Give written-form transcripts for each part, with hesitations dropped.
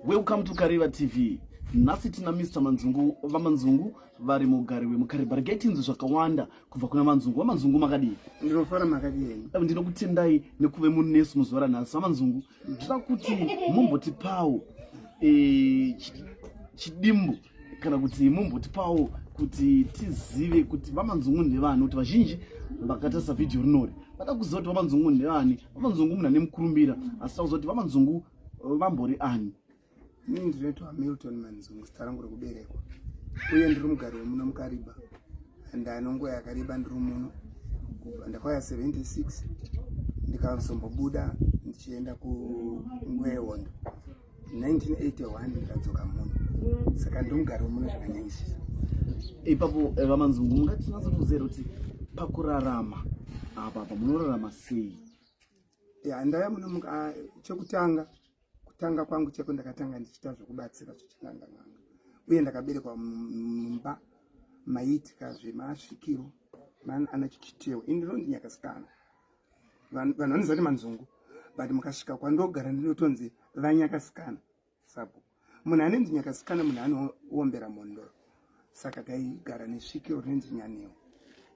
Welcome to Kariva TV. Nhasi tina Mr Manzungu, vaManzungu vari mugari wemuKariba. Regai tinzwe zvakawanda kubva kuna Manzungu. VaManzungu makadii? Ndinofara makadii henyu? Ndinokutendai nekuve munesu muzuva ranhasi. VaManzungu, ndinoda kuti mumbotipawo e, chidimbu kana kuti mumbotipawo kuti tizive kuti vamanzungu ndevani, kuti vazhinji vakatarisa vhidhiyo rinori vada kuziva kuti vamanzungu ndevani. Vamanzungu munhu ane mukurumbira, asi takuziva kuti vamanzungu vambori ani. Ini ndinoitwa Milton Manzungu, zita rangu rekuberekwa, uye ndiri mugari wemuno muKariba. Ndane nguva yakareba ndiri muno, kubva ndakauya 76 ndikazombobuda ndichienda kunguva yehondo 1981 ndikadzoka muno, saka ndiri mugari wemuno zvakanyanyisisa. Ipapo vaManzungu, mungatinatsotiudzera kuti pakurarama apa apa munorarama sei? Ya, ndaya muno chekutanga kutanga kwangu cheko ndakatanga ndichiita zvekubatsira zvechin'anga n'anga, uye ndakaberekwa mumba maiitika zvemasvikiro ana chichitewo. Ini ndinonzi Nyakasikana, vanhu vanoziva kuti Manzungu, but mukasvika kwandogara ndinotonzi vaNyakasikana sabhuku. Munhu anonzi Nyakasikana munhu anoombera mhondoro, saka taigara nesvikiro rinonzi Nyanewo,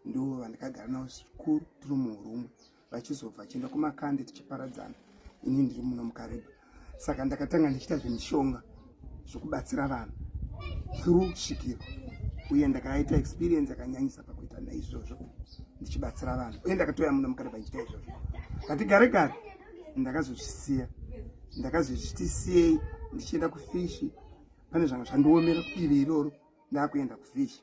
ndo vandakagara navo zvikuru tiri muhurumwe, vachizobva vachienda kumakande tichiparadzana, ini ndiri muno muKariba. Saka ndakatanga ndichiita zvemishonga zvekubatsira vanhu through svikiro, uye ndakaita experience yakanyanyisa pakuita naizvozvo ndichibatsira vanhu, uye ndakatoya muno muKariba ndichiita izvozvo. But gare gare ndakazozvisiya, ndakazozviti siyei ndichienda kufishi. Pane zvanga zvandiomera kudivi iroro, ndakuenda kufishi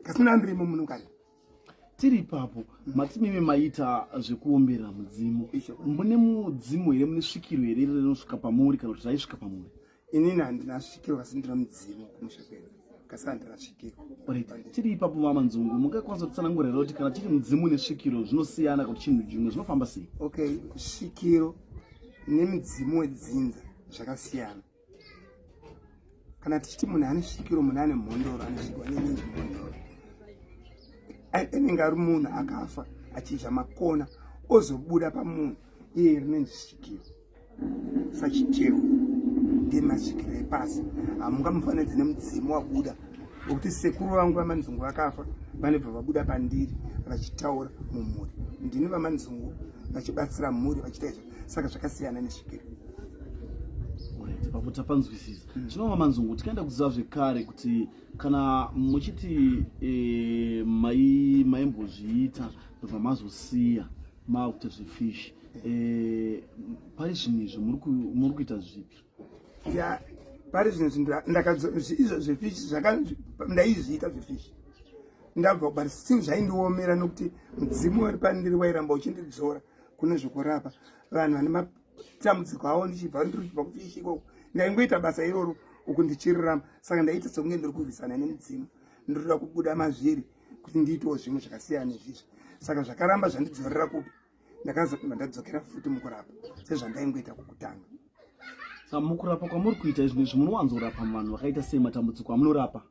kasina ndirimo muno kare. Tiri ipapo, mati mimi maita zvekuombera mudzimu. Mune mudzimu here, mune svikiro here rinosvika pamuri kana kuti raisvika pamuri? Inini handina svikiro, kasi ndina mudzimu kumusha kwedu, kasi handina svikiro. Right. Tiri ipapo vaManzungu, mungakwanisa kutsanangura here kuti kana tiri mudzimu nesvikiro zvinosiyana kana kuti chinhu chimwe, zvinofamba sei? Okay, svikiro nemudzimu wedzinza zvakasiyana. Kana tichiti munhu ane svikiro, munhu ane mhondoro, anosvikwa nenenji mhondoro, anenge ari munhu akafa achidya makona ozobuda pamunhu iye, rinonzi svikiro. Sachitewo ndemasvikiro epasi, hamungamufananidzi nemudzimu wabuda, wekuti sekuru vangu vaManzungu vakafa vanobva vabuda pandiri vachitaura mumhuri, ndini vaManzungu, vachibatsira mhuri vachiita izvo. Saka zvakasiyana nesvikiro. Papo tapanzwisisa. Zvino vaManzungu, tikaenda kuziva zvekare kuti kana muchiti e, mai maimbozviita ndobva mazosiya maakuita zvefish, pari zvinhu izvo muri kuita zvipi? Ya, pari zvinhu izvo zvefish ndaizviita zvefish ndabva, but still zvaindiomera nokuti mudzimu uri pandiri wairamba uchindidzora kune zvekurapa vanhu vane matambudziko avo. Ndichibva ndiri kubva kufishi ikoko, ndaingoita basa iroro uku ndichirirama, saka ndaita sekunge ndiri kurwisana nemudzimu, ndinoda kubuda mazviri kuti ndiitewo zvimwe zvakasiyana nezvizvi. Saka zvakaramba zvandidzorera kupi, ndakazobva ndadzokera futi mukurapa sezvandaingoita kukutanga. Saka mukurapa kwamuri kuita izvi izvi, munowanzorapa vanhu vakaita sei? Matambudziko amunorapa?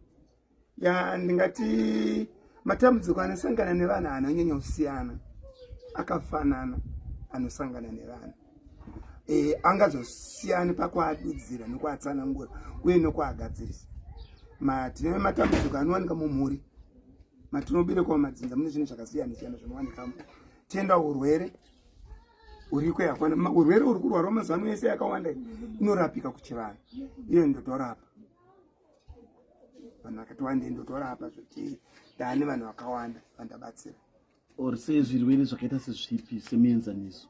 Ya, ndingati matambudziko anosangana nevanhu anonyanya kusiyana, akafanana anosangana nevanhu angazosiyani pakuadudzira nekuatsanangura uye nekuagadzirisa. Tine matambudziko anowanika mumhuri matinoberekwa, mumadzinza mune zvinhu zvakasiyana siyana zvinowanikamo. Tienda urwere uriko yakwana, urwere uri kurwarwa mazuva ano yese yakawanda inorapika kuchivanhu, iyo ndotorapa vanhu vakati wandei, ndotorapa zvoti ndaane vanhu vakawanda vandabatsira. Or sei, zvirwere zvakaita sezvipi, semuenzaniso?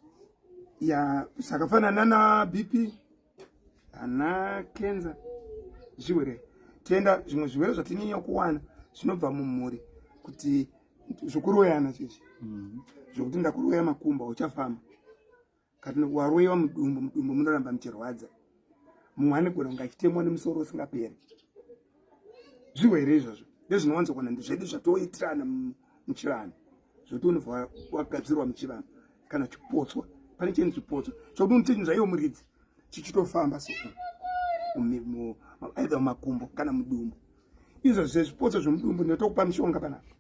Ya, zvakafanana naBP, ana kenza, zvirwere tienda zvimwe zvirwere zvatinyanya kuwana zvinobva mumhuri, kuti zvekuroyana zvezvi, zvokuti ndakuroya makumbo uchafamba, kati waroyiwa mudumbu, mudumbu munoramba muchirwadza. Mumwe anogona kunge achitemwa nemusoro usingaperi. Zvirwere izvozvo ndezvinowanza kuwana zvedu zvatoitirana muchivanhu, zvokuti unobva wagadzirwa muchivanhu kana chipotswa. Pane chinhu chipotswa chokuti unochinhu zvaiwo muridzi chichitofamba so either mumakumbo kana mudumbu. Izvo zvezvipotso zvemudumbu ndinotokupa mishonga panapa,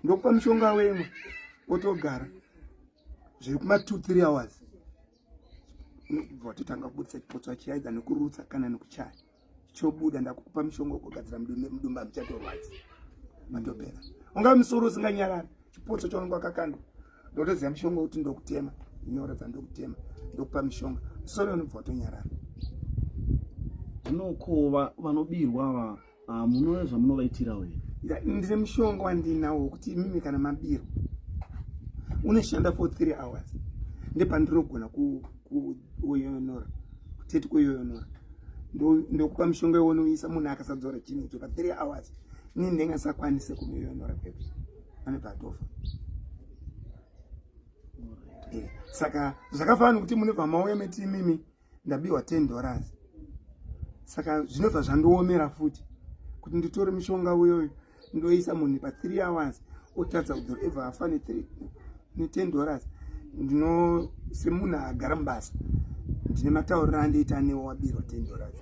ndokupa mishonga wemwe, wotogara zviri kuma 2 3 hours. Unobva watotanga kubudisa chipotso achiaidza nekurutsa kana nekuchaya. Chobuda ndakukupa mishonga wekugadzira mudumba muchatorwadzi. Matopera. Ungava musoro usinganyarari. Chipotso chaunenge wakakandwa. Ndotoziva mishonga wekuti ndokutema. Nyora dzandokutema. Ndokupa mishonga. Musoro unobva watonyarara. Zvino ko vanobirwa ava ah, munoona zvamunovaitirawo here? Ndine mushonga wandinawo wekuti imimi kana mabirwa unoshanda for 3 hours ndepandinogona kuyoyonora kuteti kuyoyonora ndokupa mishonga iwonoisa munhu akasadzora chinhu icho pa 3 hours ini ndingasakwanise kumuyoyonora kwekwe anobva atofa. Eh, saka zvakafanana nekuti munobva mauya meti imimi ndabiwa 10 dollars, saka zvinobva zvandiomera futi kuti nditore mushonga uyoyo ndoisa munhu pa 3 hours otadza kudzora ebva afa ne 10 dollars. Ndino semunhu agara mubasa ndine matauriro andiita newo wabirwa 10 dollars,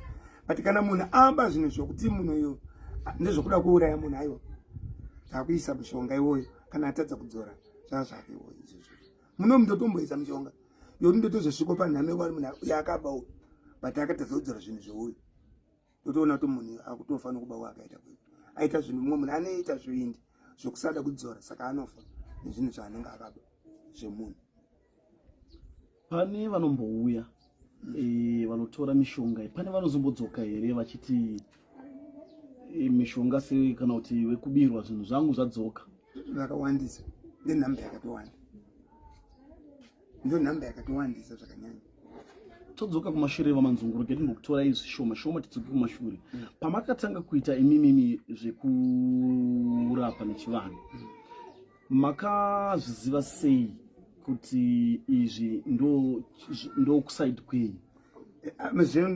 but kana munhu aba zvinhu zvokuti munhu uyo ndezvokuda kuuraya munhu, aiwa, takuisa mushonga iwoyo. Kana atadza kudzora zvazvake izvozvo, muno mundotomboisa mushonga yokuti ndotozosviko panhame wari munhu uyo akaba uyu, but akatadza kudzora zvinhu zveuyu, ndotoona kuti munhu akutofa nokuba kwaakaita kuyu aita zvinhu. Mumwe munhu anoita zvivindi zvokusada kudzora, saka anofa nezvinhu zvaanenge akaba zvemunhu. Pane vanombouya vanotora mishonga, pane vanozombodzoka here vachiti mishonga sei, kana kuti vekubirwa zvinhu zvangu zvadzoka? Vakawandisa, ndenhamba yakatowanda, ndo nhamba yakatowandisa zvakanyanya. Todzoka kumashure, vaManzungu, rege timbokutorai zvishoma shoma tidzoke kumashure. Pamakatanga kuita imimimi zvekurapa nechivanhu, makazviziva sei kuti izvi ndo kuside kwenyu?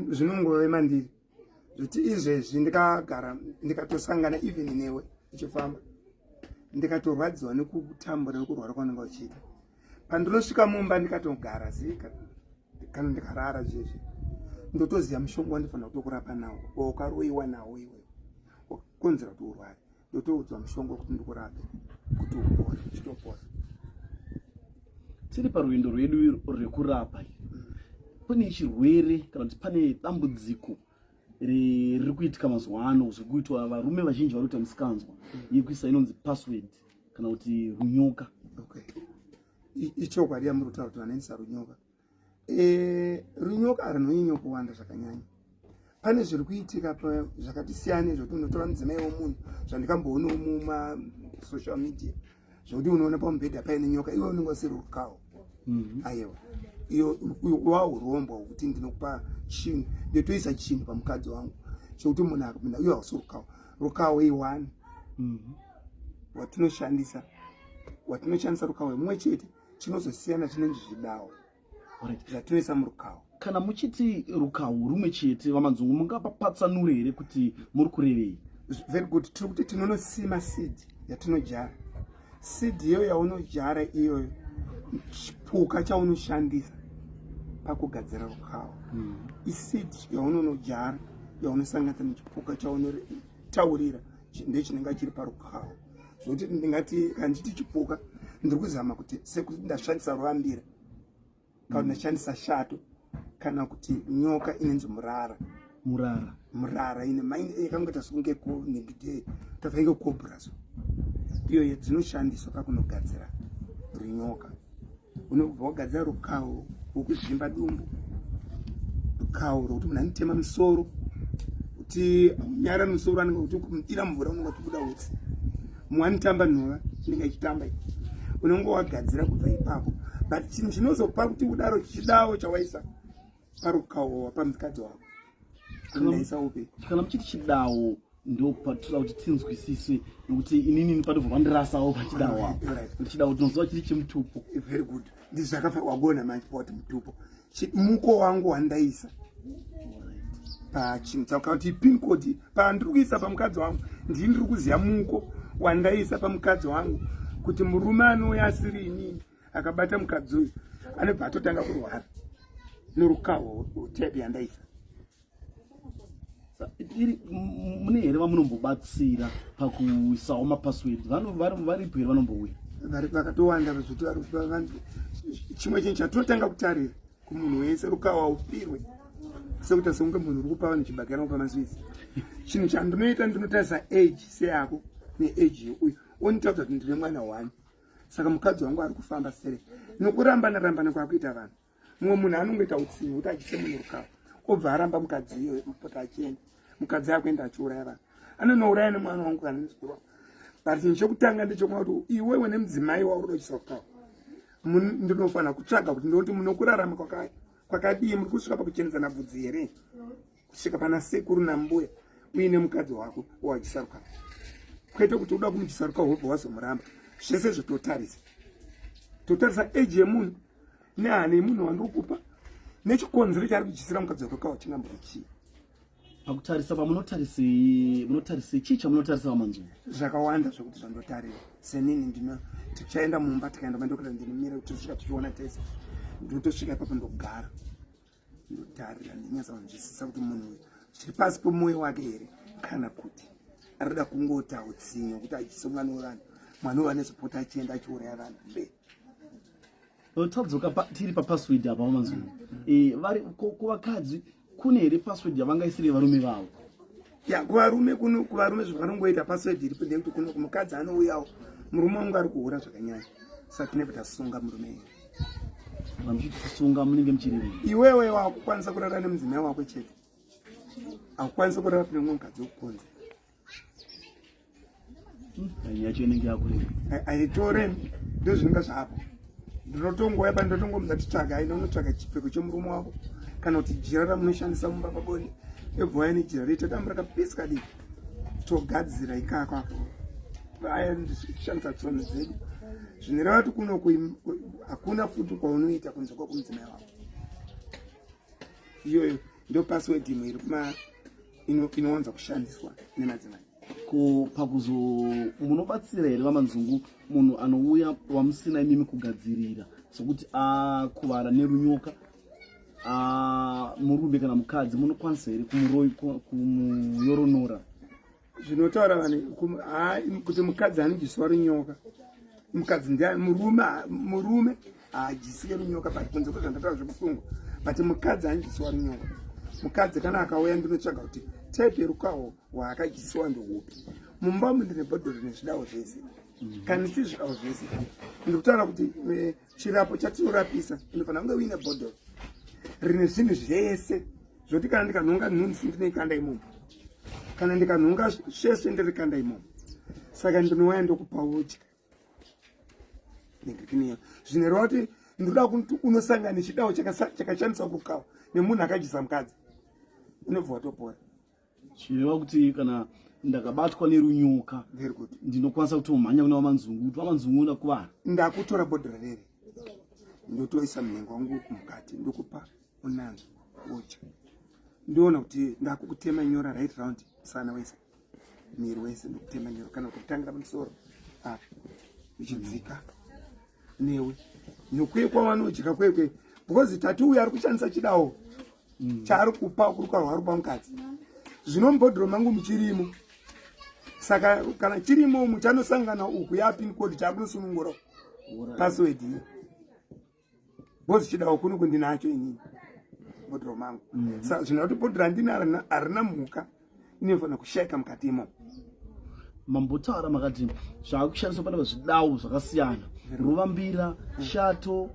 Zvinongove mandiri zvoti izvezvi ndikagara ndikatosangana even newe ichifamba, ndikatorwadziwa nekutambura nekurwara kwaunenge uchiita, pandinosvika mumba ndikatogara zika kana ndikarara zvezvi, ndotoziva mushonga wandifanira kutokurapa nawo waukaroiwa nawo iwe wakonzera kuti urware. Ndotoudzwa mushonga wekuti ndikurape kuti upore, uchitopora. Tiri parwendo rwedu rwekurapa, pane chirwere kana kuti pane dambudziko riri kuitika mazuva ano, zviri kuitwa varume vazhinji vari kuita musikanzwa yekuisa inonzi password kana kuti runyoka. Okay, ichokwadi yamuri kutaura kuti vanoendesa runyoka. Runyoka runonyanya kuwanda zvakanyanya. Pane zviri kuitika zvakati siyane zvokuti unotora mudzimai womunhu, zvandikamboonawo mumasocial media, zvokuti unoona pamubhedha paine nyoka, iwe unenge usiri rukawo. Aiwa, iyo wa urombo hwekuti ndinokupa chinhu, ndotoisa chinhu pamukadzi wangu chekuti munhu akapinda, iwe hausi rukawo. Rukawo iwani watinoshandisa rukawo mumwe chete, chinozosiyana chinenge zvidawo zvatinoisa murukawo. Kana muchiti rukawo rumwe chete, vaManzungu, mungapatsanure here kuti muri kurevei? Very good. Tiri kuti tinonosima seed yatinodyara. Seed iyoyo yaunodyara iyoyo, chipuka chaunoshandisa pakugadzira rukawo iseed yaunonodyara, yaunosanganisa nechipuka chaunotaurira, ndechinenge chiri parukawo. Zvokuti ndingati kana ndichiti chipuka, ndiri kuzama kuti sekuti ndashandisa ruvambira kana ndashandisa shato kana kuti nyoka inonzi murara. Murara. Murara ine maine yakangoita sekunge nengite takainge cobra, so iyo dzinoshandiswa pakunogadzira runyoka. Unobva wagadzira rukawo wokuzvimba dumbu, rukawo rwokuti munhu anotema musoro kuti nyara musoro anenge kuti kumudira mvura unenge uchibuda utsi, mumwe anotamba nhova inenge ichitamba. Unenge wagadzira kubva ipapo, but chinhu chinozopa kuti udaro chichidawo chawaisa parukawo wapamukadzi wako ndaisa upi. Kana muchiti chidawo, ndopatoda kuti tinzwisise, nekuti inini panobva pandirasawo pachidawo apo. Chidawo tinoziva chiri chemutupo. Very good, ndizvakafa wagona manje pawati mutupo. Muko wangu wandaisa pachinhu chako kana kuti pin code pandiri kuisa pamukadzi wangu, ndini ndiri kuziva muko wandaisa pamukadzi wangu kuti murume anouya asiri inini akabata mukadzi uyu anobva atotanga kurwara norukaho tepi yandaisa. Iri mune here vamunombobatsira pakuisawo mapassword? Varipo here vanombouya? Vakatowanda zvoti chimwe chinhu chatinotanga kutarira. Kumunhu wese rukawa upirwe sekuita sekunge munhu uri kupa vanhu chibhakera kupa maswitsi. Chinhu chandinoita ndinotarisa age seyako neage yeuyu onitaudza kuti ndine mwana one, saka mukadzi wangu ari kufamba sere nokurambana rambana kwakuita vanhu. Mumwe munhu anongoita utsinye kuti achise munhu rukawa obva aramba mukadzi iyoyo mupota achienda mukadzi akuenda achiuraya vanhu anonouraya nemwana wangu kana nezukuru wangu. But chinhu chekutanga ndechekuona kuti iwewe nemudzimai wauri kuchisa rukawa ndinofanira kutsvaga kuti ndinoti munokurarama kwakadii, muri kusvika pakuchenedzana bvudzi here kusvika pana sekuru nambuya uine mukadzi wako wachisa rukawa, kwete kuti uda kumuchisa rukawa wobva wazomuramba. Zvese zvototarisa, totarisa age yemunhu nehana yemunhu wandiri kupa nechikonzero chaari kudyisira mukadzi wake rukawa chingambori chii. Pakutarisa pamunotarisei, munotarisei chii chamunotarisa vaManzungu? Zvakawanda zvekuti zvandotarira senini ndino tichaenda mumba tikaenda mandokura ndinomira kuti tosvika tichiona tese, ndinotosvika ipapo ndogara ndotarira ndinyatsa kunzwisisa kuti munhu uyu zviri pasi pemwoyo wake here kana kuti arikuda kungoita utsinye kuti adyise mwana wevanhu, mwana wevanhu ezopota achienda achiuraya vanhu mberi. Tadzoka tiri papassword apa vaManzungu, vari kuvakadzi kune here password yavangaisire varume vavo? Ya, kuvarume kuno, kuvarume zvavanongoita password iripo ndeyekuti kuno kumukadzi anouyawo murume wangu ari kuhura zvakanyanya, saka tinebva tasunga murume here. Vamuchitisunga munenge muchirevei? Iwewe wakukwanisa kurara nemudzimai wako chete, hakukwanisi kurara kune mumwe mukadzi wekukunze. Yacho inenge yakurema. Aitoremi, ndozvinenge zvapo. Ndinotongoya pa ndotongomudza titsvaga aina unotsvaga chipfeko chemurume wako kana kuti jira ramunoshandisa mumba pabonde, ebva waya nejira rito dambu rakapisa diki togadzira ikako ako aya ndishandisa tsono dzedu. Zvinoreva kuti kuno hakuna futi kwaunoita kunze kwekumudzimai wako. Iyoyo ndo password imwe iri kuma inowanza kushandiswa nemadzimai. Ko pakuzo munobatsira here vaManzungu munhu anouya wamusina imimi kugadzirira sokuti akuvara nerunyoka, murume kana mukadzi, munokwanisa here kumuyoronora? Zvinotaura vanhu kuti mukadzi anodyiswa runyoka, mukadzi ndiani? Murume, murume haadyisike runyoka, but kunze kwezvandataura zvekusungwa, but mukadzi anodyiswa runyoka. Mukadzi kana akauya ndinotsvaga kuti type yerukawo hwaakadyisiwa ndehupi. Mumba umu ndine bhodhoro nezvidawo zvese. Kana ndichi zvidawo zvese ndikutaura kuti chirapo chatinorapisa inofanira kunge uine bhodhoro rine zvinhu zvese zvoti kana ndikanhonga nhunzi ndinoikanda imomo, kana ndikanhonga svesve ndirikanda imomo. Saka ndinouya ndokupa udya negirikiniyo, zvinoreva kuti ndinoda kuti unosangana nechidawo chakashandiswa kukawa nemunhu akadyisa mukadzi, unobva watopora. Zvinoreva kuti kana ndakabatwa nerunyoka Very good. ndinokwanisa kutomhanya kuna vaManzungu kuti vaManzungu ndakuvara. Ndakutora bhodhoro rere ndotoisa munhengo wangu mukati, ndokupa unanzvo wodya, ndoona kuti ndakukutema nyora right round musana wese, miri wese ndokutema nyora kana kutangira pamusoro apa uchidzika newe nokuye kwavanodya kwekwe, because tati uyu ari kushandisa chidawo chaari kupa kuri kwarwari kupa mukadzi. Zvino mubhodhoro mangu muchirimo, saka kana chirimo umu chanosangana uku yapin code chakunosunungura password iyi, because chidawo kuno kundinacho inini bhodhoro mangu. Saka zvinoda kuti bhodhoro handina harina mhuka inofanira kushaika mukati imomo. Mambotaura makati zvaakushandiswa panapa zvidawo zvakasiyana, ruvambira, shato,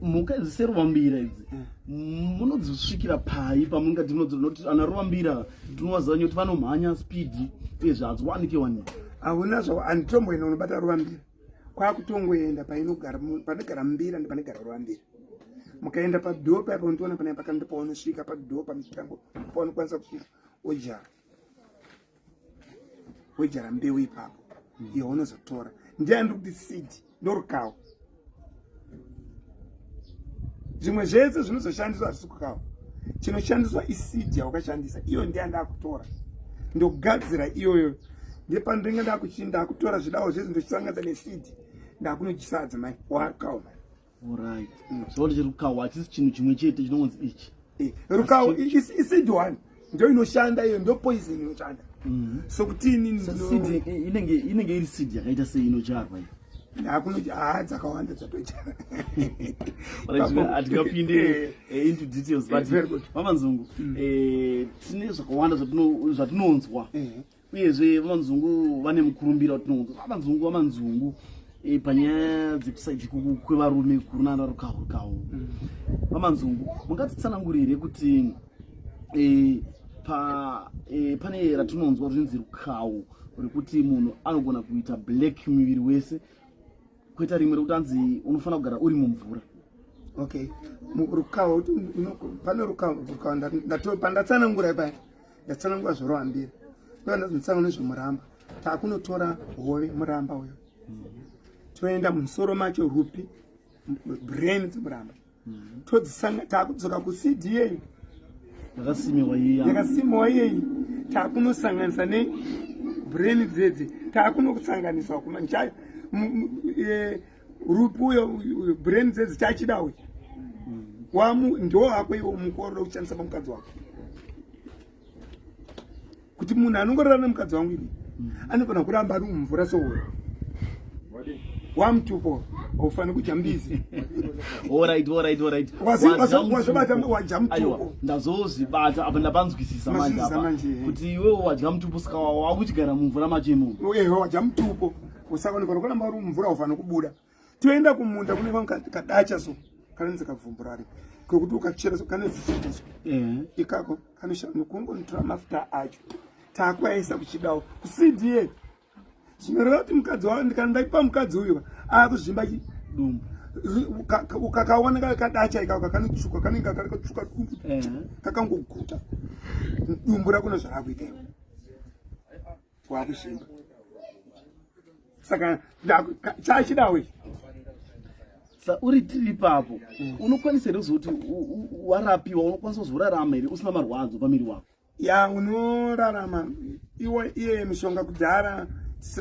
mhuka idzi seruvambira idzi munodzisvikira pai pamungati munoti ana ruvambira tinovaziva nekuti vanomhanya speed uyezve hadziwanike wanike? Hauna zvao, handitomboenda unobata ruvambira, kwakutongoenda painogara panogara mbira ndipanogara ruvambira. Mukaenda padhoo paya paunotoona pana pakandi paunosvika padhoo pamutango paunokwanisa kusvika wodyara, wodyara mbeu ipapo iyo unozotora. Ndiani ndiri kuti seed ndorukawo, zvimwe zvese zvinozoshandiswa hazvisi kukawa, chinoshandiswa iseed yawakashandisa iyo. Ndiani ndakutora ndogadzira iyoyo, ndepandinenge ndakutora zvidawo zvese ndochisanganisa neseed, ndakunodyisa adzimai warukawo mani. Alright, so kuti rukawo hachisi chinhu chimwe chete chinonzi ichi. Rukawo iseed one ndo inoshanda iyo, ndo poison inoshanda. Sokuti inini Seed inenge iri seed yakaita sei inodyarwa iyi? Ndakunoti haa dzakawanda dzatochara. Hatingapinde eh, into details but Very good. VaManzungu, tine zvakawanda zvatinonzwa uyezve VaManzungu vane mukurumbira watinonzwa. VaManzungu, VaManzungu panyaya dzekusaidi kwevarume kurunana rukaho rukaho. VaManzungu, mungatitsanangurire kuti pane ratinonzwa rinzi rukaho rekuti munhu anogona kuita black muviri wese, koita rimwe rekuti anzi unofanira kugara uri mumvura? Okay, rukaho, pane rukaho pandatsanangura ipaya, ndatsanangura zvorohambira, ndozotsanangura nezvemuramba. Takunotora hove, muramba uyo, toenda mumusoro macho, rupi, brain dzemuramba, todzisanga. Takudzoka kuCDA. Yakasimiwa iya. Yakasimiwa iyeyi, takunosanganisa nebrain dzedzi, takunokusanganisa kuma rupi uyo, brain dzedzi chachida uyu wamu ndo wako iwo mukoro kushandisa pamukadzi wako, kuti munhu anongorara nemukadzi wangu ini anofanira kuramba ari mumvura souyo wamutupo, haufaniri kudya mbizi. Alright. Wazvibata, wadya mutupo. Ndazozvibata apa, ndapanzwisisa manje. Mazwisisa apa manje, eh. Kuti iwewe wadya mutupo, saka wakuchigara mumvura macho imomo. Ehe, wadya mutupo, saka unofanira kuramba uri mumvura, haufaniri kubuda. Toenda kumunda kune kamwe kadacha so, kanonzi kavhumburari, kekuti ukachera so kane zisita so. Ikako kanokungonotora mafuta acho, taakuaisa kuchidawo kuCDA. Zvinoreva kuti mukadzi wa kana ndaipa mukadzi uyu akuzvimba chi dumbu. Ukakaona kadacha ikako kanotsvuka, kanenge kakatsvuka dumbu, kakangoguta dumbu rako nezvarakuita iwe wakuzvimba. Saka chachidawo ichi. Sa uri tiri ipapo, unokwanisa here kuzoti warapiwa, unokwanisa kuzorarama here usina marwadzo pamiri wako? Ya, unorarama iwe. Iye mishonga kudhara,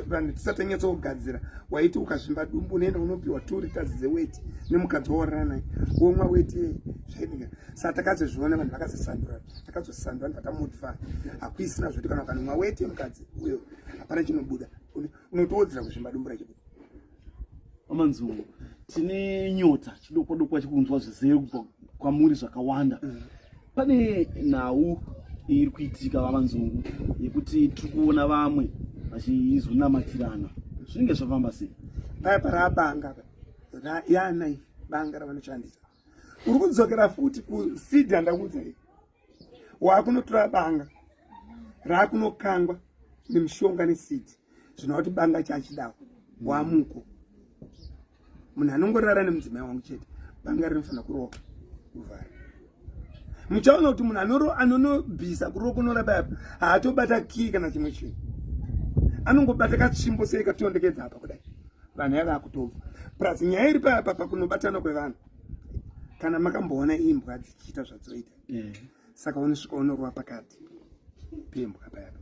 vanhu tisati tanyatsogadzira, waiti ukazvimba dumbu unoenda unopiwa 2 liters dzeweti nemukadzi waworara naye, womwa weti iye, zvaidika. Saka takazozviona, vanhu vakazosandura, takazosandura, vanhu vakamodify, hakuisina zvoti kana ukanomwa weti yemukadzi uyo hapana chinobuda, unotowodzera kuzvimba dumbu racho. VaManzungu, tine nyota, chidokwadokwa chekunzwa zvizere kubva kwamuri zvakawanda. Pane nhau iri kuitika, VaManzungu, yekuti tiri kuona vamwe vachizonamatirana. Zvinenge zvafamba sei? Paya parabanga yanai banga ravanoshandisa, uri kudzokera futi kuseed yandakuudza iyi. Waakunotora banga raakunokangwa nemushonga neseed, zvinova kuti banga chachidawo wamuko. Munhu anongorara nemudzimai wangu chete, banga rinofanira kuroka kuvhara. Muchaona kuti munhu anonobvisa kurokonora paya haatobata kii kana chimwe chinhu, anongobata katsvimbo sei katondekedza apa kudai, vanhu yava akutobva. Plus nyaya iri paya pa pakunobatana kwevanhu, kana makamboona imbwa dzichiita zvadzoita, saka unosvika unorova pakati pembwa paya.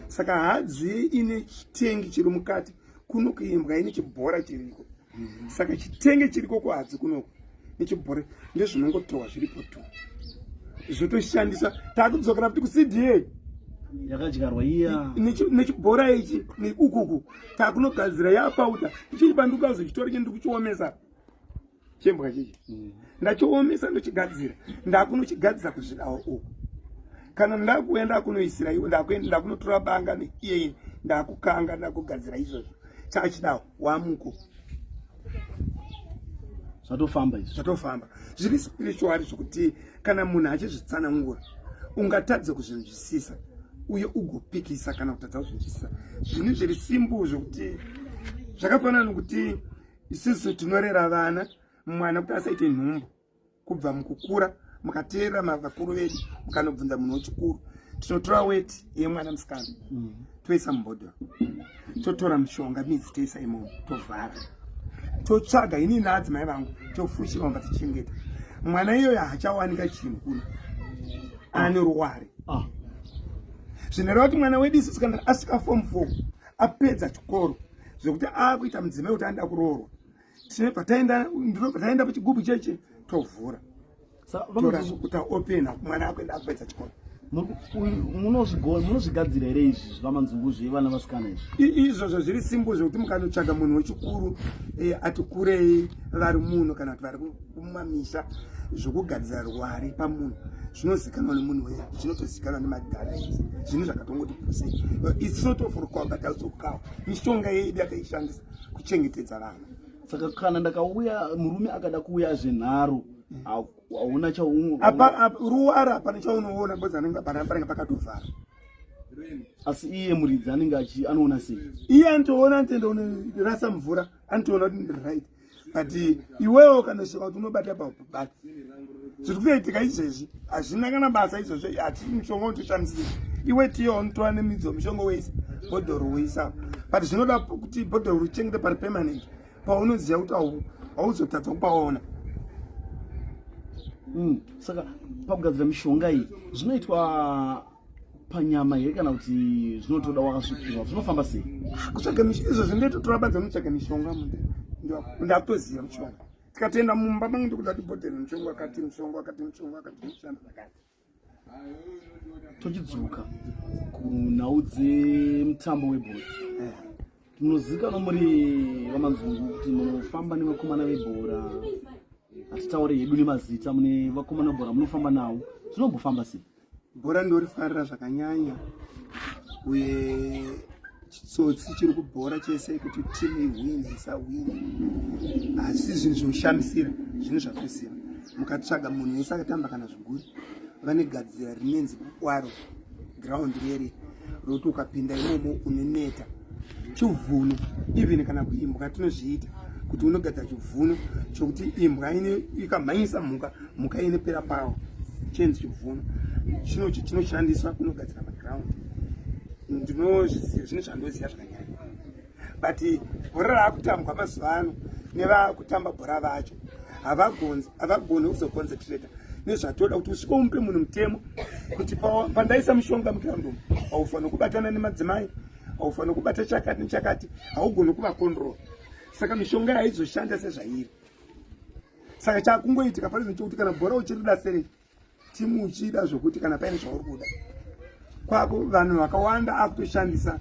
Saka hadzi ine chitengi chiri mukati kuno, kuimbwa ine chibhora chiriko. Saka chitenge chiriko kuhadzi kunoko nechibhora ndezvinongotorwa zviripo tu, zvotoshandiswa. Takudzokera futi kuCDA. Yakadyarwa iya. Nechibhora ichi neukuku takunogadzira yapauta ichiri pandikazochitora che ndikuchiomesa chembwa chichi. Ndachiomesa, ndochigadzira, ndakunochigadzira kuzvidawo uku. Kana ndakuuya ndakunoisira iwo, ndakunotora banga neiyei, ndakukanga, ndakugadzira izvozvo, chachidawo wamuko. Zvatofamba izvi. Zvatofamba, zviri spiritual, zvokuti kana munhu achizvitsanangura ungatadze kuzvinzwisisa uye ugopikisa kana kutadza kuzvinzwisisa. Zvinhu zviri simple, zvokuti zvakafanana nokuti isusu tinorera vana, mwana kuti asaite nhumbu kubva mukukura. Mukateerera vakuru vedu, mukanobvunza munhu wechikuru, tinotora weti yemwana musikana, toisa mubhodhoro, totora mushonga, midzi, toisa imomo, tovhara, totsvaga inini naadzimai vangu, tofushira mumba, tichengeta mwana iyoyo. Hachawanika chinhu kuno, ane ruware. Zvinoreva kuti mwana wedu isusu kana asvika form 4, apedza chikoro, zvekuti akuita mudzimai kuti anoda kuroorwa, tinobva taenda, ndinobva taenda pachigubhu cheche, tovhura, Sa tora kuti aopena mwana akuenda apedza chikoro. Munozvigadzira here izvi zvamanzungu zvevana vasikana izvi? Izvozvo zviri simbo zvekuti mukanotsvaga munhu wechikuru eh, ati kurei vari muno kana kuti vari kumamisha, zvokugadzira rwari pamunhu zvinozikanwa nemunhu weye, zvinotozikanwa nemadhara izvi, zvinhu zvakatongoti puse. It's sort of rukawa but also rukawa mishonga yedu yataishandisa kuchengetedza vana. Saka kana ndakauya, murume akada kuuya zvenharo, hauna charuwara, hapana chaunoona because anenge panenge pakatovhara. Asi iye muridzi anenge achi anoona sei? Iye anotoona, anotoenda unorasa mvura, anotoona kuti right, but iwewo kanosvika kuti unobata pabata. Zviri kutoitika izvezvi hazvina kana basa izvozvo. Hati mushonga unotoshandisira iwe tiyo unotora nemidzo mushonga wese bhodhoro woisa, but zvinoda kuti bhodhoro richengete pari permanent paunoziva kuti hauzotadza kupaona. Saka pakugadzira mishonga iyi zvinoitwa panyama here kana kuti zvinotoda wakasvikirwa? Zvinofamba sei? Kutsvaga izvozvo ndetotora badza unotsvaga mishonga, munhu ndakutoziva mishonga. Tikatoenda mumba mangu ndikuda kuti bhodhero mushonga wakati, mushonga wakati, mushonga wakati, mushanda zvakati. Tochidzoka kunhau dzemutambo webhora, munozivikanwa muri vaManzungu kuti munofamba nevakomana vebhora. Hatitaure hedu nemazita, mune vakomana vebhora munofamba navo. Zvinombofamba sei? Bhora ndorifarira zvakanyanya, uye chitsotsi chiri kubhora chese kuti timu ihwine isahwine asi zvinhu zvinoshamisira, zvinhu zvatoziva. Mukatsvaga munhu wese akatamba kana zviguri, vanegadzira rinenzi bukwaro ground rere rokuti ukapinda imomo unoneta chivhuno. Even kana kuimbwa tinozviita kuti unogadzira chivhuno chokuti imbwa ikamhanyisa mhuka, mhuka inopera pawo, chenzi chivhuno chinoshandiswa kunogadzira maground. Ndinozviziva, zvino zvandoziva zvakanyanya, but bhora raakutambwa mazuva ano nevakutamba bhora vacho havagoni kuzoconcentrata nezvatoda kuti usvike umupe munhu mutemo kuti pandaisa mushonga muground umu haufaniri kubatana nemadzimai, haufaniri kubata chakati nechakati, haugoni kuvacontrol. Saka mishonga haizoshanda sezvairi. Saka chakungoitika pane zvinhu chokuti kana bhora uchirida serei, timu uchida zvokuti kana paine zvauri kuda kwako, vanhu vakawanda akutoshandisa,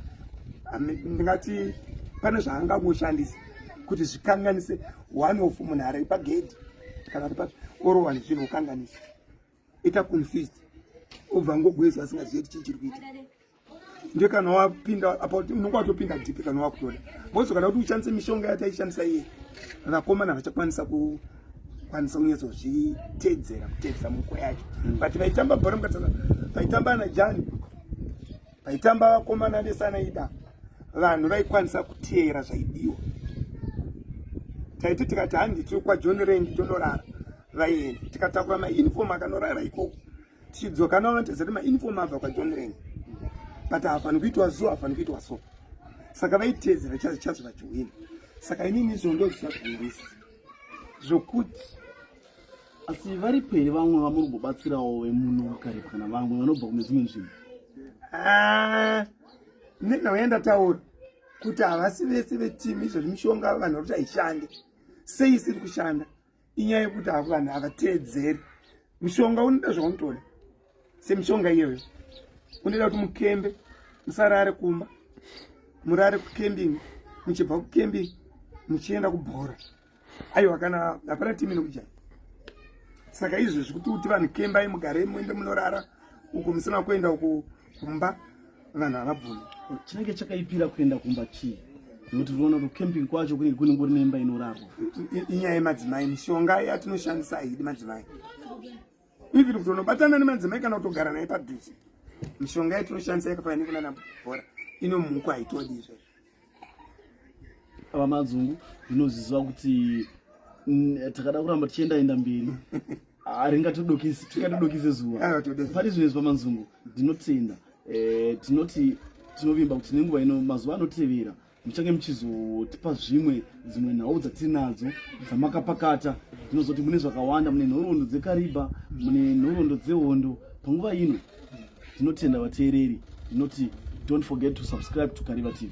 ndingati pane zvaangangoshandisa kuti zvikanganise one of munhu ari pagedhi kana kuti papi, orowa nezvinhu ukanganisa, ita confused, obva ngogwezwa asingazivi kuti chii chiri kuita. Ndiye kana wapinda apa unonge watopinda deep kana wakutoda bozo kana kuti ushandise mishonga yataishandisa iye, vakomana vachakwanisa kukwanisa kunyatsozvitedzera, kutedzera muko yacho. But vaitamba bhora mukatana, vaitamba ana Jani, vaitamba vakomana vesana ida, vanhu vaikwanisa kuteera zvaidiwa. Taiti tikati handi tiri kwaJohn Rank tonorara, vaienda, tikatakura mauniform akanorara ikoko, tichidzoka naona tezati mauniform abva kwaJohn Rank, but haafaniri kuitwa so, haafaniri kuitwa so. Saka vaiteedzera chazo chazo vachiwina. Saka inini izvo ndozvisagurisa zvokuti Asi varipo here vamwe vamuri kumbobatsirawo vemuno Kariba kana vamwe vanobva kune dzimwe nzvimbo? Ah, nenhau yandataura kuti havasi vese vetimu. Izvozvi mishonga vanhu vari kuti haishande, sei isiri kushanda? Inyaya yekuti avo vanhu havateedzeri mishonga. Unoda zvaunotoda semishonga iyoyo, unoda kuti mukembe, musarare kumba, murare kucamping, muchibva kucamping muchienda kubhora. Aiwa, kana hapana timu inokujai. Saka izvezvi kuti uti vanhu kembai, mugare, muende munorara uku musina kuenda uku kumba, vanhu havabvumi. Chinenge chakaipira kuenda kumba chii? Nekuti tinoona kuti camping kwacho kunenge kunengori neimba inorarwa. Inyaya yemadzimai. Mishonga yatinoshandisa haidi madzimai, even kuti unobatana nemadzimai kana kutogara naye padhuze. Mishonga yatinoshandisa yakafanana nekunana bhora inomukwa, haitodi izvozvo. VaMadzungu, ndinoziziva kuti takada kuramba tichienda enda mberi haringatodokisi, tingatodokise zuva. Pari zvino izvi, VaManzungu, ndinotenda. Tinoti tinovimba kuti nenguva ino, mazuva anotevera, muchange muchizotipa zvimwe dzimwe nhau dzatinadzo dzamakapakata. Ndinozoti mune zvakawanda, mune nhoroondo dzeKariba, mune nhoroondo dzehondo. Panguva ino ndinotenda vateereri, ndinoti don't forget to subscribe to Kariba TV.